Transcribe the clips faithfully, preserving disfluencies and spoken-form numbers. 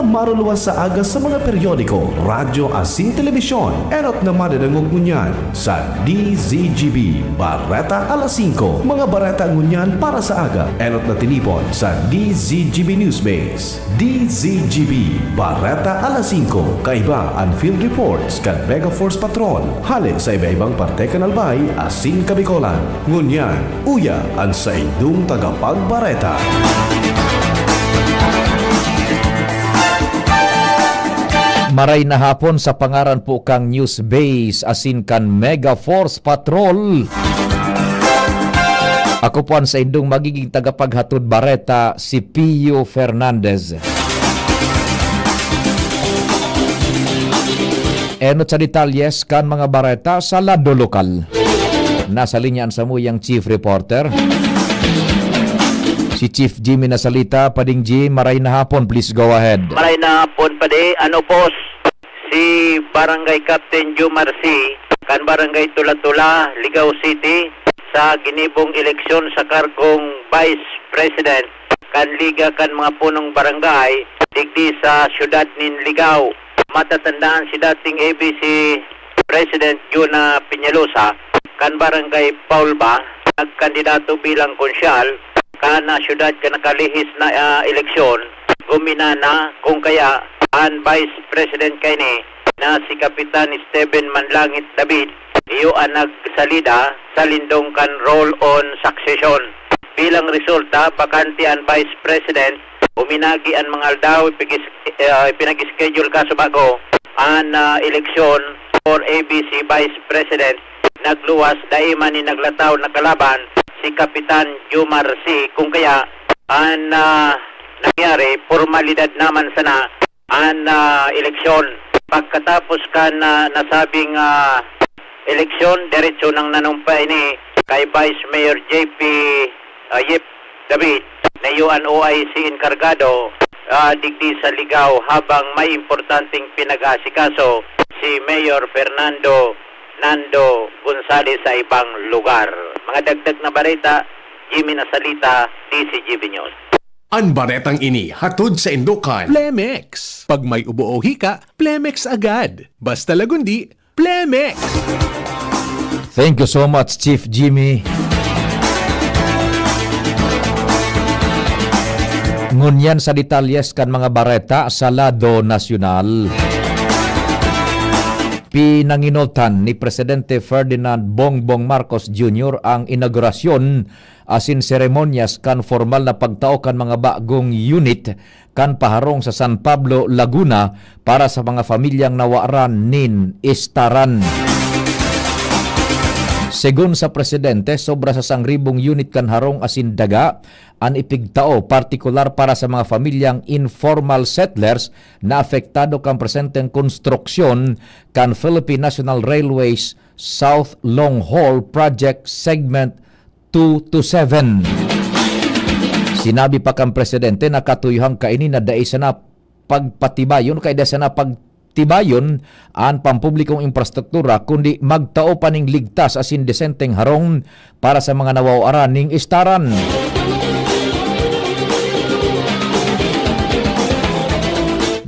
Maruluwas sa aga sa mga periodiko, radyo asin telebisyon. Enot na madadangog ngunyan sa D Z G B Bareta alas singko. Mga bareta ngunyan para sa aga. Enot na tinipon sa D Z G B Newsbase. D Z G B Bareta alas singko. Kaiba an field reports kan Mega Force Patrol hale sa iba-ibang parte kan Albay asin Kabicolan. Ngunyan, uya an saindong tagapagbareta. Maray na hapon sa pangaran po kang News Base asin kan Mega Force Patrol. Ako po ang saindong magiging tagapaghatod bareta, si Pio Fernandez. Enot sa detalyes kan mga bareta sa lado lokal. Nasa linya an samuyang chief reporter, si Chief Jimmy Nasalita. Pading Jim, maray na hapon, please go ahead. Maray na hapon, Padi. Ano, boss? Si Barangay Captain Jomar C. kan Barangay Tula-Tula, Ligao City, sa ginibong eleksyon sa kargong Vice President kan Liga kan mga Punong Barangay digdi sa siyudad nin Ligao. Matatandaan, si dating A B C President Juna Peñalosa kan Barangay Paulba nagkandidato bilang konsyal kan, ah, siyudad kan nakalihis na, ah, eleksyon. Guminana kun kaya an Vice President kaini na si Kapitan Steven Manlangit David, iyo an nagsalida sa lindong kan roll-on succession. Bilang resulta, bakante an Vice President. Huminagi an mga aldaw, ipigis-, eh, ipinag-schedule kasubago an, ah, eleksyon for A B C Vice President. Nagluwas, dai man ni naglataw na kalaban si Kapitan Jomar C. Kun kaya, an, ah, nangyari, pormalidad naman sana an, ah, eleksyon. Pagkatapos kan, ah, nasabing, ah, eleksyon, diretso nang nanumpa ini kay Vice Mayor J P, ah, Yip David, na iyo an O I C enkargado, ah, digdi sa Ligao, habang may importanteng pinag-aasikaso si Mayor Fernando Nando Gonzales sa ibang lugar. Mga dagdag na bareta, Jimmy Nasalita, D Z G B News. An baretang ini hatod saindo kan Plemex. Pag may ubo o hika, Plemex agad. Basta Lagundi, Plemex! Thank you so much, Chief Jimmy. Ngunyan sa detalyes kan mga bareta sa lado nasyonal. Pinanginotan ni Presidente Ferdinand Bongbong Marcos Junior ang inaugurasyon asin seremonyas kan formal na pagtao kan mga bagong unit kan paharong sa San Pablo, Laguna para sa mga pamilyang nawaran nin istaran. Segun sa presidente, sobra sa sangribong unit kan harong asin daga an ipigtao, partikular para sa mga pamilyang informal settlers na apektado kan presenteng konstruksyon kan Philippine National Railways South Long Haul Project Segment two to seven. Sinabi pa kan presidente na katuyohan kaini na dai sana pagpatibayon, kaya dai sana pagtibayon an pampublikong infrastruktura, kundi magtao pa ning ligtas asin desenteng harong para sa mga nawawaran ning istaran.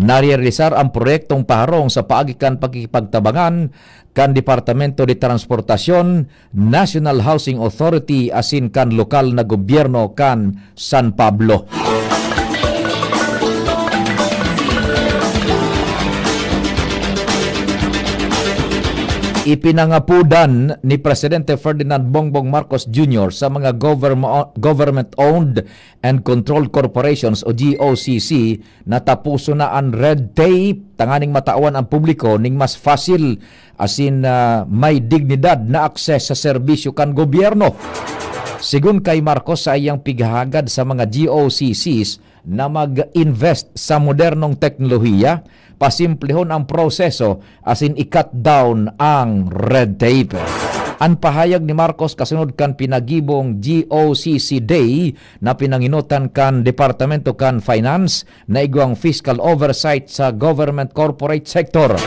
Narealisar ang proyektong paharong sa paagi kan pakikipagtabangan kan Departamento de Transportacion, National Housing Authority asin kan lokal na gobyerno kan San Pablo. Ipinangapodan ni Presidente Ferdinand Bongbong Marcos Junior sa mga governmo-, government-owned and controlled corporations o G O C C na taposon na an red tape tanganing matawan ang publiko ning mas fasil asin, ah, may dignidad na akses sa serbisyo kan gobyerno. Segun kay Marcos, saiyang pighahagad sa mga G O C Cs na mag-invest sa modernong teknolohiya, pasimplehon ang proseso asin i-cut down ang red tape. An pahayag ni Marcos kasunod kan pinagibong G O C C Day na pinanginotan kan Departamento kan Finance na igwang fiscal oversight sa government corporate sector.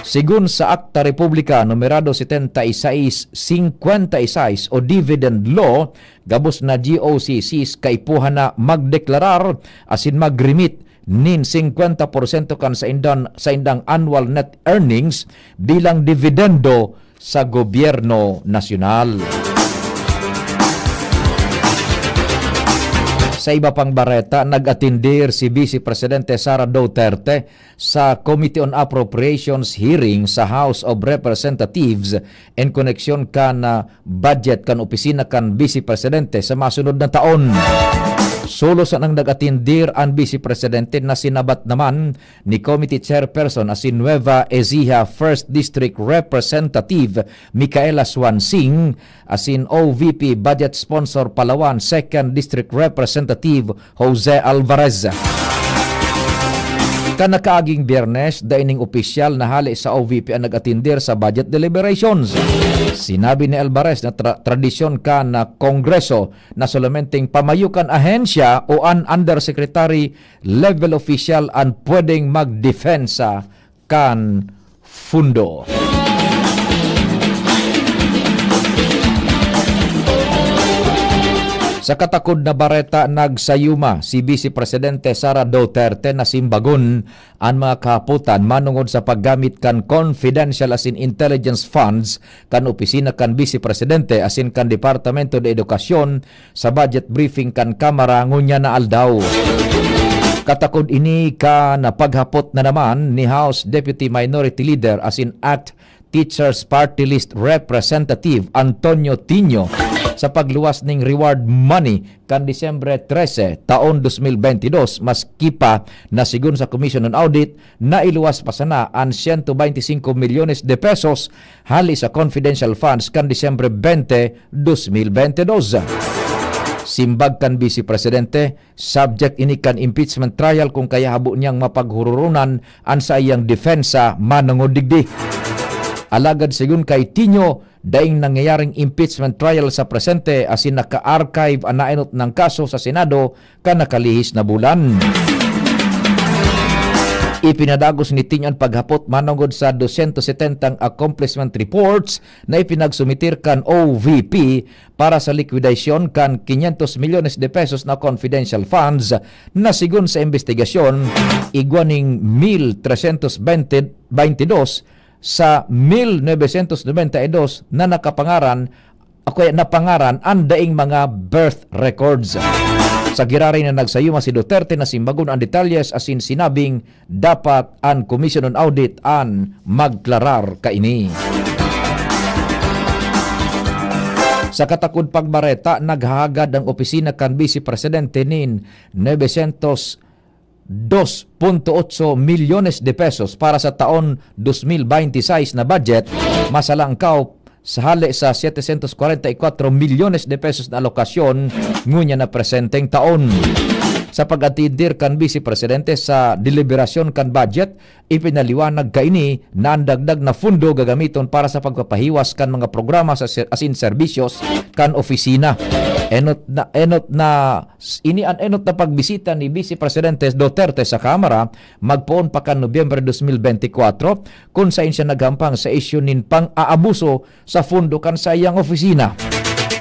Segun sa Akta Republika numerado setenta y seis cincuenta y seis o Dividend Law, gabos na G O C Cs kaipuhan na magdeklarar asin mag-remit nin singkwenta porsyento kan saindang, saindang annual net earnings bilang dividendo sa gobyerno nasyonal. Sa iba pang bareta, nag-atindir si Vice Presidente Sara Duterte sa Committee on Appropriations hearing sa House of Representatives en koneksyon kan, ah, budget kan opisina kan Vice Presidente sa masunod na taon. Solo sanang nag-atindir an Vice Presidente na sinabat naman ni Committee Chairperson asin Nueva Ecija First District Representative Micaela Swansing asin O V P Budget Sponsor Palawan Second District Representative Jose Alvarez. Kan nakaaging Biyernes, dai ning opisyal na hale sa O V P an nag-atindir sa budget deliberations. Sinabi ni Alvarez na tra-, tradisyon kan, ah, Kongreso na solamenteng pamayo kan ahensya o an undersecretary level official an pwedeng magdepensa kan fundo. Sa katakod na bareta, nagsayuma si Vice Presidente Sara Duterte na simbagon an mga kahapotan manongod sa paggamit kan confidential asin intelligence funds kan opisina kan Vice Presidente asin kan Departamento de Edukasyon sa budget briefing kan Kamara ngunyan na aldaw. Katakod ini kan paghapot na naman ni House Deputy Minority Leader asin ACT Teachers Party List Representative Antonio Tinio sa pagluwas ning reward money kan Disyembre trese, taon dos mil bente dos, maski pa na, sigon sa Commission on Audit, nailuwas pa sana an siyento bente singko milyones de pesos hali sa confidential funds kan Disyembre bente, dos mil bente dos. Simbag kan Vice Presidente, subject ini kan impeachment trial kung kaya habo niyang mapaghururunan an saiyang depensa manongod digdi. Alagad sigon kay Tinio, daing nangyayaring impeachment trial sa presente asin naka-archive an naenot nang kaso sa Senado kan nakalihis na bulan. Ipinadagos ni Tinio an paghapot manongod sa dosyentos setentang accomplishment reports na ipinagsumiter kan O V P para sa likwidasyon kan quinientos milyones de pesos na confidential funds na, sigon sa imbestigasyon, igwa ning mil tresyentos bente, bente dos sa mil novecientos nobenta y dos na nakapangaran o kaya napangaran an daing mga birth records. Sa giraray na nagsayuma si Duterte na simbagon an detalyes asin sinabing dapat an Commission on Audit an magklarar kaini. Sa katakod pang bareta, naghahagad ang opisina kan Vice Presidente nin novecientos dos punto otso milyones de pesos para sa taon dos mil bente y seis na budget, masalangkaw sa hale sa setecientos kwarenta y kwatro milyones de pesos na alokasyon ngunyan na presenteng taon. Sa pag-atindir kan Vice Presidente sa deliberasyon kan budget, ipinaliwanag kaini na an dagdag na fundo gagamiton para sa pagpapahiwas kan mga programa sa ser-, asin serbisyos kan opisina. Enot na, enot na, ini an enot na pagbisita ni Vice Presidente Duterte sa Kamara, magpoon pa kan Nobyembre dos mil bente kwatro, kun saen siya naghampang sa isyu nin pang-aabuso sa fundo kan saiyang opisina.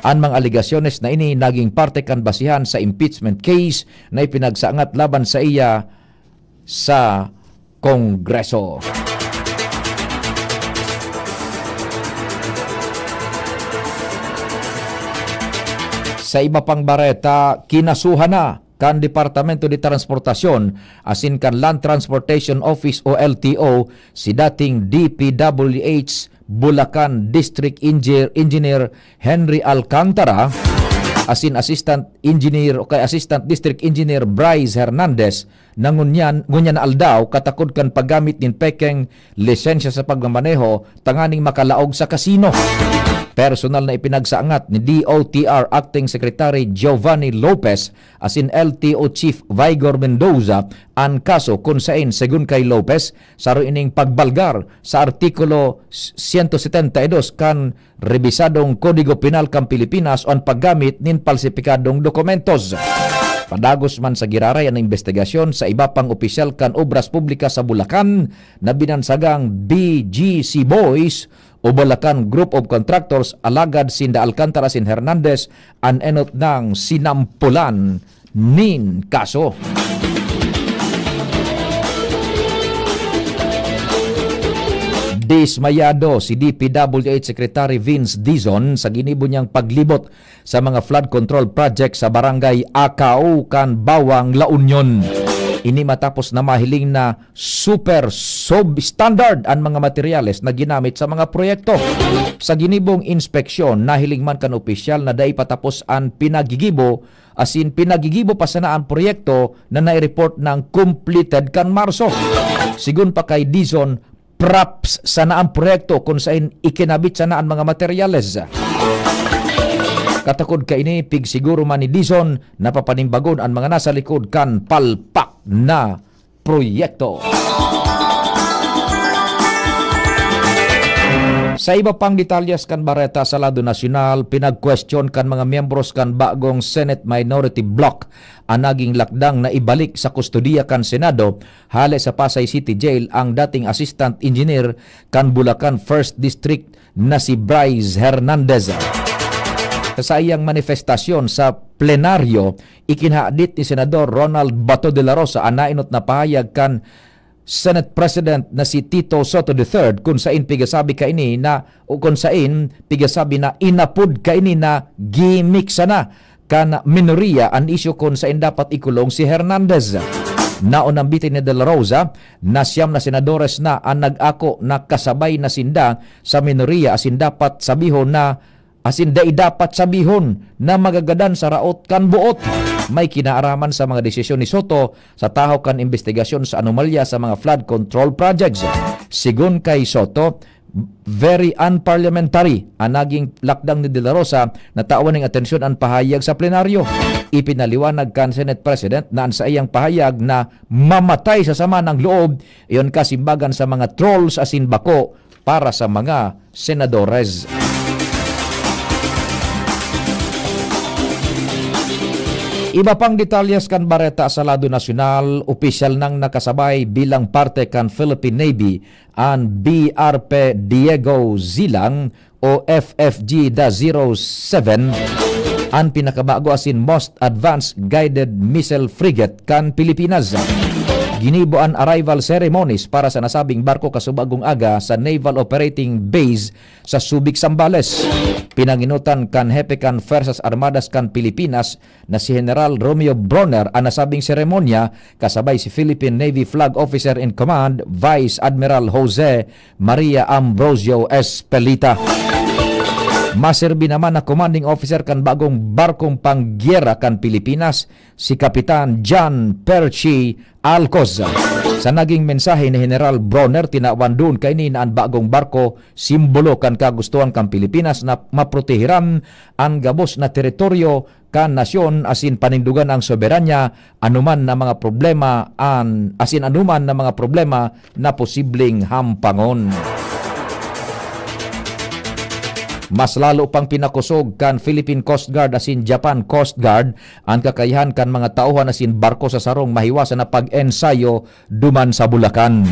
An mga alegasyones na ini naging parte kan basihan sa impeachment case na ipinagsaangat laban saiya sa Kongreso. Sa iba pang bareta, kinasuhan na kan Departamento de Transportasyon asin kan Land Transportation Office o L T O si dating D P W H Bulacan District Engineer, Engineer Henry Alcantara asin Assistant Engineer o kay Assistant District Engineer Bryce Hernandez na ngunyan, ngunyan na aldaw katakod kan paggamit nin pekeng lisensya sa pagmamaneho tanganing makalaog sa kasino. Personal na ipinagsaangat ni D O T R Acting Secretary Giovanni Lopez asin L T O Chief Vigor Mendoza an kaso, kun saen, segun kay Lopez, saro ining pagbalgar sa Artikulo siyento setenta y dos kan rebisadong Kodigo Penal kan Pilipinas o an paggamit nin palsipikadong dokumentos. Padagos man sa giraray an imbestigasyon sa iba pang opisyal kan Obras Publika sa Bulacan na binansagang B G C Boys o Bulacan Group of Contractors, alagad sinda Alcantara asin Hernandez an enot nang sinampulan nin kaso. Dismayado si D P W H Secretary Vince Dizon sa ginibo niyang paglibot sa mga flood control project sa Barangay Acao kan Bawang, La Union. Ini matapos na mahiling na super substandard an mga materyales na ginamit sa mga proyekto. Sa ginibong inspeksyon, nahiling man kan opisyal na dai pa tapos an pinagigibo, asin pinagigibo pa sana an proyekto na nai-report nang completed kan Marso. Sigon pa kay Dizon, props sana an proyekto kun sain ikinabit sana an mga materyales. Katakod kaini, pigsiguro man ni Dizon na papanimbagon an mga nasa likod kan palpak na proyekto. Sa iba pang detalyes kan bareta sa lado nasyonal, pinagkwestiyon kan mga miyembros kan bagong Senate Minority Bloc an naging lakdang na ibalik sa kustodiya kan Senado hale sa Pasay City Jail ang dating assistant engineer kan Bulacan First District na si Bryce Hernandez. Sa saiyang manifestasyon sa plenaryo, ikinahadit ni Senador Ronald Bato de la Rosa an naenot na pahayag kan Senate President na si Tito Soto the third, kun sain pigasabi kaini na, o kun sain pigasabi na inapod kaini na gimmick sana kan minorya an isyu kun sain dapat ikulong si Hernandez. Naunambitin ni De La Rosa na siyam na senadores na an nag-ako na kasabay na sinda sa minorya asin dapat sabihon na, asin dai dapat sabihon na magagadan sa raot kan boot. May kinaaraman sa mga desisyon ni Soto sa tahaw kan imbestigasyon sa anomalya sa mga flood control projects. Sigon kay Soto, very unparliamentary an naging lakdang ni De La Rosa na tawan ning atensyon an pahayag sa plenaryo. Ipinaliwanag kan Senate President na an saiyang pahayag na mamatay sa sama ng loob, iyon kasimbagan sa mga trolls asin bako para sa mga senadores. Iba pang detalyes kan bareta sa lado nasyonal, opisyal nang nakasabay bilang parte kan Philippine Navy an B R P Diego Zilang o F F G da zero seven, an pinakabago asin most advanced guided missile frigate kan Pilipinas. Ginibo an arrival ceremonies para sa nasabing barko kasubagong aga sa Naval Operating Base sa Subic, Zambales. Pinanginutan kan hepe kan Fuerzas Armadas kan Pilipinas na si General Romeo Bronner an nasabing seremonya, kasabay si Philippine Navy Flag Officer in Command, Vice Admiral Jose Maria Ambrosio Espelita. Maserbi naman na commanding officer kan bagong barkong panggyera kan Pilipinas, si Kapitan John Percy Alcos. Sa naging mensahe ni General Bronner, tinawan duon kaini na an bagong barko simbolo kan kagustohan kan Pilipinas na maprotehiran an gabos na teritoryo kan nasyon asin panindogan ang soberanya, anoman na mga problema an, asin anoman na mga problema na posibleng hampangon. Mas lalo pang pinakosog kan Philippine Coast Guard asin Japan Coast Guard an kakayahan kan mga tauhan asin barko sa sarong mahiwasan na pag-ensayo duman sa Bulacan.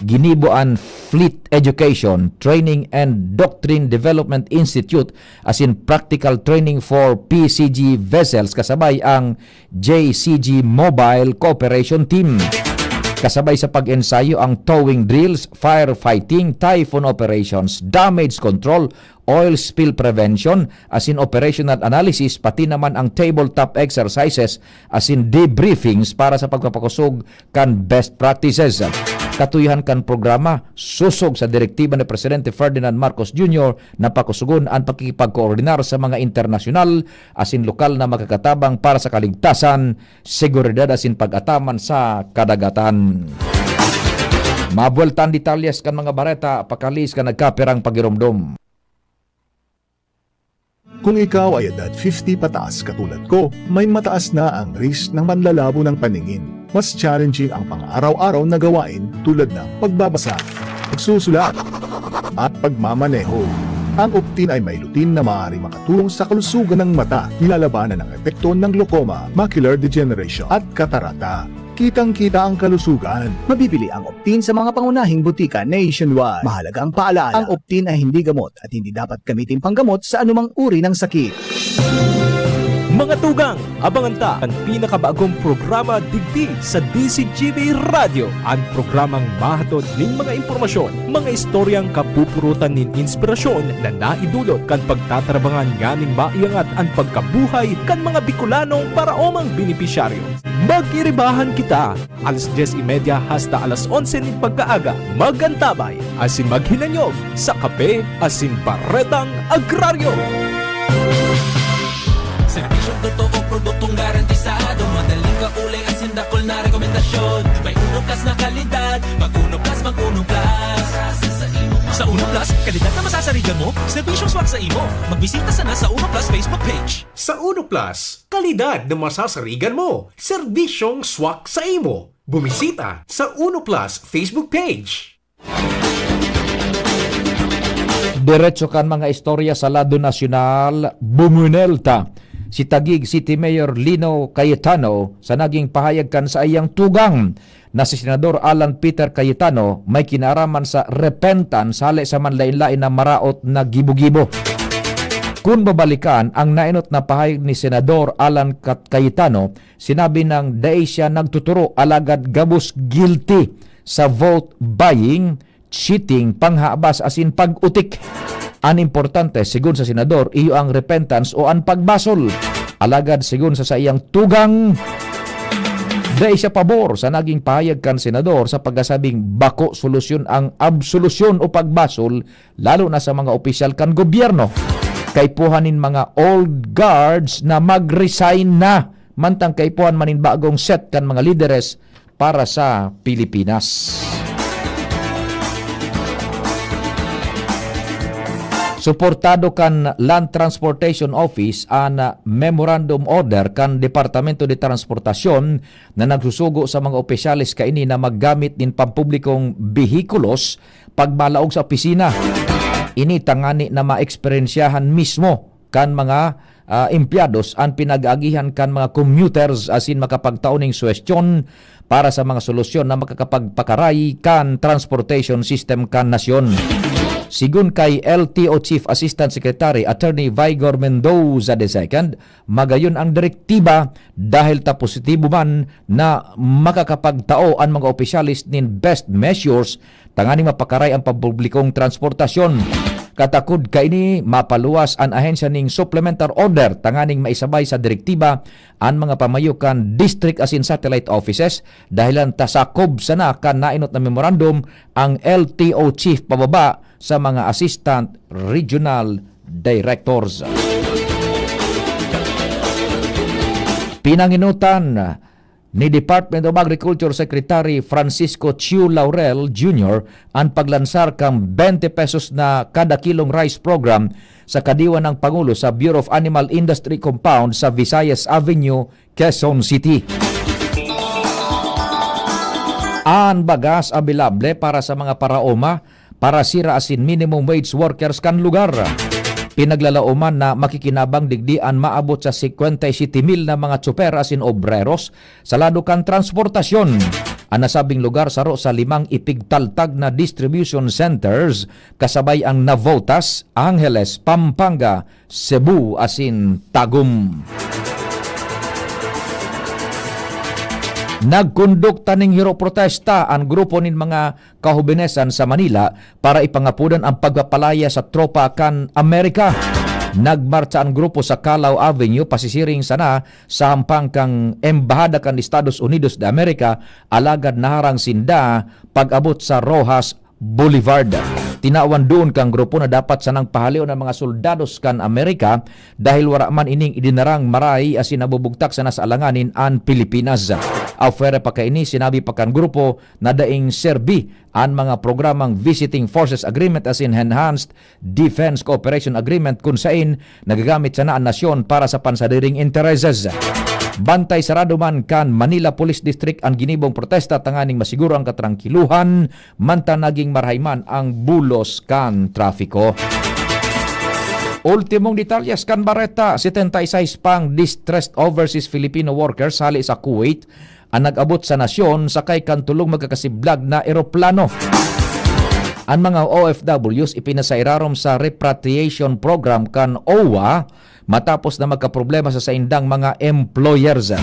Ginibo an Fleet Education, Training and Doctrine Development Institute asin Practical Training for P C G Vessels kasabay ang J C G Mobile Cooperation Team. Kasabay sa pag-ensayo ang towing drills, firefighting, typhoon operations, damage control, oil spill prevention, asin operational analysis, pati naman ang tabletop exercises asin debriefings para sa pagpapakosog kan best practices. Katuyohan kan programa, sosog sa direktiba ni Presidente Ferdinand Marcos Junior na pakosogon an pakikipagkoordinar sa mga internasyonal asin lokal na makakatabang para sa kaligtasan, seguridad asin pag-ataman sa kadagatan. Mabuwelta an detalyes kan mga bareta, pakaliis kan nagkapirang pagiromdom. Kung ikaw ay edad fifty pataas katulad ko, may mataas na ang risk ng panlalabo ng paningin. Mas challenging ang pang-araw-araw na gawain tulad ng pagbabasa, pagsusulat, at pagmamaneho. Ang Optin ay may lutein na maaaring makatulong sa kalusugan ng mata, nilalabanan ang epekto ng glaucoma, macular degeneration, at katarata. Kitang-kita ang kalusugan. Mabibili ang Optin sa mga pangunahing butika nationwide. Mahalagang paalala, ang Optin ay hindi gamot at hindi dapat gamitin panggamot sa anumang uri ng sakit. Mga tugang, abangan ta an pinakabagong programa digdi sa D Z G B Radyo, an programang mahatod nin mga impormasyon, mga istoryang kapupurutan nin inspirasyon na naidulot kan pagtatarabangan nganing maiangat an pagkabuhay kan mga Bicolanong paraomang benepisyaryo. Mag-iribahan kita! Alas dyes y media hasta alas onse nin pagkaaga, mag-antabay asin maghinanyog sa Kape asin Baretang Agraryo. Serbisyong totoo, produktong garantisado, madaling kaulay asin dakul na rekomendasyon. May Uno Plus na kalidad, mag Uno Plus, mag Uno Plus. Sa Uno Plus, kalidad na masasarigan mo, serbisyong swak sa imo. Magbisita sana sa Uno Plus Facebook page. Sa Uno Plus, kalidad na masasarigan mo, serbisyong swak sa imo. Bumisita sa Uno Plus Facebook page. Diretso kan mga istorya sa lado nasyonal, bumunelta si Taguig City Mayor Lino Cayetano sa naging pahayag kan saiyang tugang na si Senador Alan Peter Cayetano may kinaaraman sa repentance hale sa manlaen-laen na maraot na gibo-gibo. Kun babalikan ang naenot na pahayag ni Senador Alan Cat-, Cayetano, sinabi nang dai siya nagtuturo alagad gabos guilty sa vote buying, cheating, panghabas asin pag-utik. An importante, sigon sa senador, iyo ang repentance o an pagbasol. Alagad sigon sa saiyang tugang, dai siya pabor sa naging pahayag kan senador sa pagkasabing bako solusyon ang absolusyon o pagbasol, lalo na sa mga opisyal kan gobyerno. Kaipuhan nin mga old guards na mag-resign na, mantang kaipuhan man nin bagong set kan mga lideres para sa Pilipinas. Suportado kan Land Transportation Office an memorandum order kan Departamento de Transportacion na nagsusugo sa mga opisyales kaini na maggamit nin pampublikong behikulos pag malaog sa opisina. Ini tangani na maeksperyensyahan mismo kan mga, ah, empleyados an pinag-aagihan kan mga commuters asin makapagtao ning suhestyon para sa mga solusyon na makakapagpakaray kan transportation system kan nasyon. Sigon kay L T O Chief Assistant Secretary Attorney Vigor Mendoza the second, magayon ang direktiba dahil ta positibo man na makakapagtao an mga opisyales nin best measures tanganing mapakaray ang pampublikong transportasyon. Katakod kaini, mapaluwas an ahensya ning supplemental order tanganing maisabay sa direktiba an mga pamayo kan district asin satellite offices, dahilan ta sakob sana kan naenot na memorandum ang L T O chief pababa sa mga assistant regional directors. Pinanginutan ni Department of Agriculture Secretary Francisco Chiu Laurel Junior an paglansar kan twenty pesos na kada kilong rice program sa kadiwa ng Pangulo sa Bureau of Animal Industry Compound sa Visayas Avenue, Quezon City. An bagas abilable para sa mga paraoma, parasira asin minimum wage workers kan lugar. Pinaglalaoman na makikinabang digdi an maabot sa cincuenta y siete mil na mga tsoper asin obreros sa lado kan transportasyon. An nasabing lugar saro sa limang ipigtaltag na distribution centers, kasabay ang Navotas, Angeles, Pampanga, Cebu asin Tagum. Nagkondukta ning hiro protesta an grupo nin mga kahobenesan sa Manila para ipangapodan ang pagpapalaya sa tropa kan Amerika. Nagmartsa an grupo sa Calao Avenue, pasisiring sana sa hampang kan Embahada kan Estados Unidos de America, alagad naharang sinda pag-abot sa Roxas Boulevard. Tinawan duon kan grupo na dapat sanang pahaleon an mga soldados kan Amerika dahil wara man ining idinarang maray asin nabubugtak sana sa alanganin an Pilipinas. Afuera pa kaini, sinabi pa kan grupo na daing serbi an mga programang Visiting Forces Agreement asin Enhanced Defense Cooperation Agreement kun sain nagagamit sana an nasyon para sa pansadiring intereses. Bantay sarado man kan Manila Police District an ginibong protesta tanganing masiguro ang katrangkiluhan, mantang naging marahay man ang bulos kan trafiko. Ultimong detalyes kan bareta, setenta y seis pang distressed overseas Filipino workers hale sa Kuwait an nag-abot sa nasyon sakay kan tolong magkakasiblag na eroplano. An mga O F Ws ipinasairarom sa repatriation program kan O W A matapos na magkaproblema sa saindang mga employers.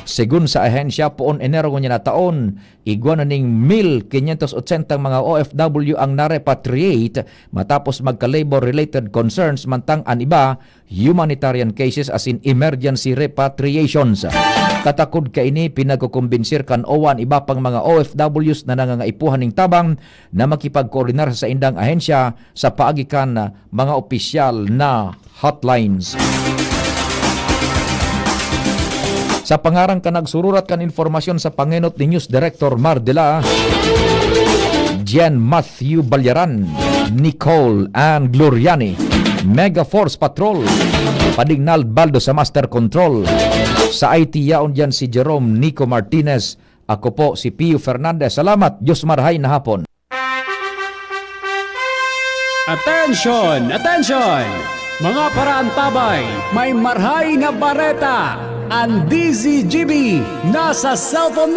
Segun sa ahensya, poon Enero ngunyan na taon, igwa na ning mil quinientos ochenta mga O F W ang na-repatriate matapos magka-labor-related concerns, mantang an iba, humanitarian cases asin emergency repatriations. Katakod kaini, pinagkukumbinsir kan owa an iba pang mga O F Ws na nangangaipuhan ning tabang na makipagkoordinar sa saindang ahensya sa paagi kan mga opisyal na hotlines. Sa pangaran kan nagsururat kan impormasyon sa pangenot ni News Director Mar de la, Jen Matthew Balyaran, Nicole and Gloriani, Mega Force Patrol, Padignal Baldo sa Master Control. Sa I T yaon diyan si Jerome Nico Martinez. Ako po si Pio Fernandez. Salamat. Diyos marhay na hapon. Attention! Attention! Mga paraantabay, may marhay na bareta! An D Z G B nasa cellphone na!